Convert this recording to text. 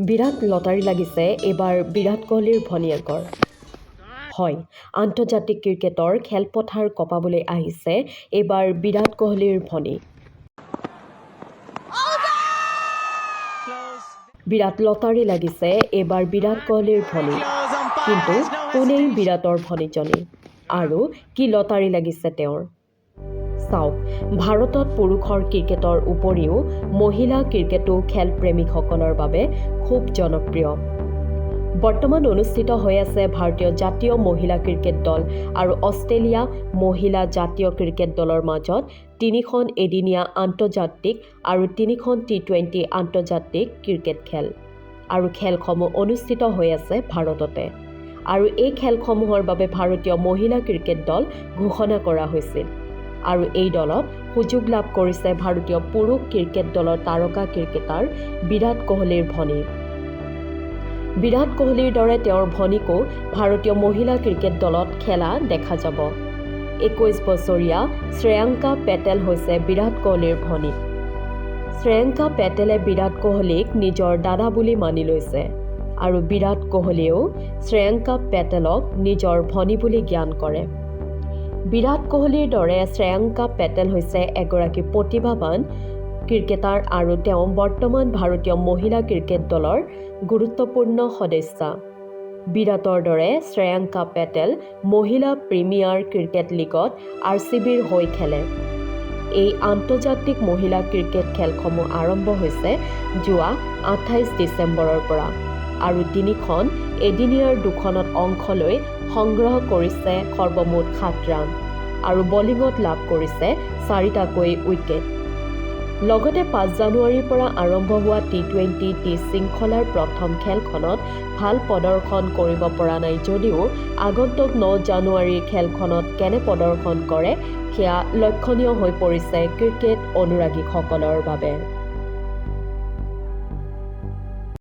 বিৰাট lottery লাগিছে এইবাৰ বিৰাট কোহলিৰ ভনীয়েকৰ। হয়, আন্তৰ্জাতিক ক্ৰিকেটৰ খেলপথাৰ কঁপাবলৈ আহিছে এইবাৰ বিৰাট কোহলিৰ ভনী। বিৰাট লটাৰী লাগিছে এইবাৰ বিৰাট কোহলিৰ ভনী। কিন্তু কোনেই বিৰাটৰ ভনীজনী আৰু কি লটাৰী লাগিছে তেওঁৰ? চাওক, ভাৰতত পুৰুষৰ ক্ৰিকেটৰ উপৰিও মহিলা ক্ৰিকেটো খেলপ্ৰেমীসকলৰ বাবে খুব জনপ্ৰিয়। বৰ্তমান অনুষ্ঠিত হৈ আছে ভাৰতীয় জাতীয় মহিলা ক্ৰিকেট দল আৰু অষ্ট্ৰেলিয়া মহিলা জাতীয় ক্ৰিকেট দলৰ মাজত তিনিখন এদিনীয়া আন্তৰ্জাতিক আৰু তিনিখন টি-20 আন্তৰ্জাতিক ক্ৰিকেট খেল আৰু খেলসমূহ অনুষ্ঠিত হৈ আছে ভাৰততে। আৰু এই খেলসমূহৰ বাবে ভাৰতীয় মহিলা ক্ৰিকেট দল ঘোষণা কৰা হৈছিল আৰু এই দলত সুযোগ লাভ কৰিছে ভাৰতীয় পুৰুষ ক্ৰিকেট দলৰ তাৰকা ক্ৰিকেটাৰ বিৰাট কোহলিৰ ভনী। বিৰাট কোহলিৰ দৰে তেওঁৰ ভনীকো ভাৰতীয় মহিলা ক্ৰিকেট দলত খেলা দেখা যাব। 21 বছৰীয়া শ্ৰেয়াংকা পেটেল হৈছে বিৰাট কোহলিৰ ভনী। শ্ৰেয়াংকা পেটেলে বিৰাট কোহলিক নিজৰ দাদা বুলি মানি লৈছে আৰু বিৰাট কোহলিয়েও শ্ৰেয়াংকা পেটেলক নিজৰ ভনী বুলি জ্ঞান কৰে। বিৰাট কোহলিৰ দৰে শ্ৰেয়াংকা পেটেল হৈছে এগৰাকী প্ৰতিভাৱান ক্ৰিকেটাৰ আৰু তেওঁ বৰ্তমান ভাৰতীয় মহিলা ক্ৰিকেট দলৰ গুৰুত্বপূৰ্ণ সদস্যা। বিৰাটৰ দৰে শ্ৰেয়াংকা পেটেল মহিলা প্ৰিমিয়াৰ ক্ৰিকেট লীগত আৰচিবিৰ হৈ খেলে। এই আন্তৰ্জাতিক মহিলা ক্ৰিকেট খেলসমূহ আৰম্ভ হৈছে যোৱা 28 ডিচেম্বৰৰ পৰা আৰু তিনিখন এদিনীয়াৰ দুখনত অংশ লৈ সংগ্ৰহ কৰিছে সৰ্বমুঠ 7 ৰান আৰু বলিঙত লাভ কৰিছে চাৰিটাকৈ উইকেট। লগতে 5 জানুৱাৰীৰ পৰা আৰম্ভ হোৱা টি-20 টি শৃংখলাৰ প্ৰথম খেলখনত ভাল প্ৰদৰ্শন কৰিব পৰা নাই যদিও আগন্তুক 9 জানুৱাৰীৰ খেলখনত কেনে প্ৰদৰ্শন কৰে, সেয়া লক্ষণীয় হৈ পৰিছে ক্ৰিকেট অনুৰাগীসকলৰ বাবে।